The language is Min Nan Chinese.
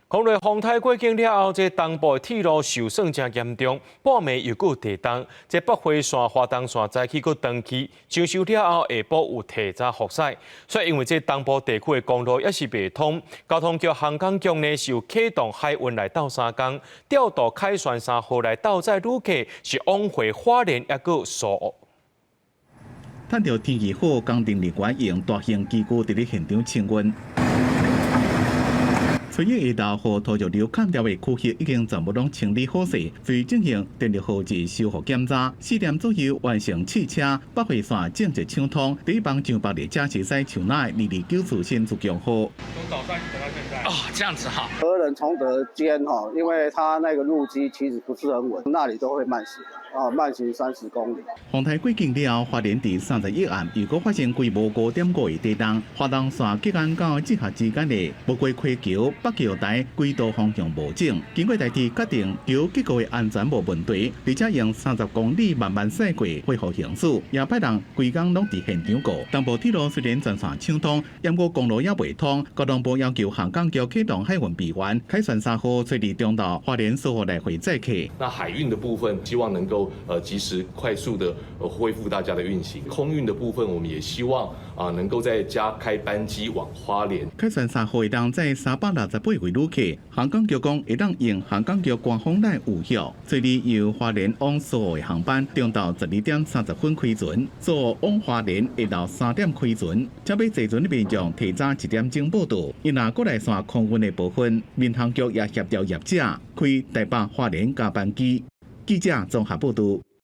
講來風颱過境了後，這東部鐵路受損誠嚴重，半暝又閣有地動，這北回線、花東線早起閣斷去，搶修了後下晡有提早復駛。所以因為這東部地區的公路也是袂通，交通局航港局呢是有啟動海運來鬥相共，調度凱旋三號來鬥載旅客，是往回花蓮抑閣蘇澳。趁著天氣好，工程人員用大型機具佇咧現場清運。初一下晝，予土石流砍掉的區域已經全部攏清理好勢，隨進行電力號誌修復檢查。4點左右完成試車，北迴線正式暢通。第一班上北列車是駛樹林的229次新自強號。從早上等到現在。哦，這樣子哈。和仁崇德間哈，因為它那個路基其實不是很穩，那裡都會慢行，啊，慢行30公里。風颱過境了後，花蓮佇31暗又閣發生規模5.5的地動，花東線吉安到志學之間的木瓜溪橋北橋台軌道方向無整，經過台鐵確定橋結構的安全無問題，而且用30公里慢慢駛過恢復行駛，也派人規工攏佇現場顧。東部鐵路雖然全線暢通，毋過公路也袂通，交通部要求航港局啟動海運備援，凱旋三號初二中晝花蓮蘇澳來回載客。那海運的部分，希望能夠及時快速的恢復大家的運行。空運的部分，我們也希望啊能夠再加開班機往花蓮。凱旋三號會當載368位旅客，航港局講會當用航港局官方來預約。初二由花蓮往蘇澳的航班，中晝12點30分開船；蘇澳往花蓮下晝3點開船。這欲坐船的民眾提早1點鐘報到。伊若國內線空運的部分，民航局也協調業者開台北花蓮加班機。記者綜合報道。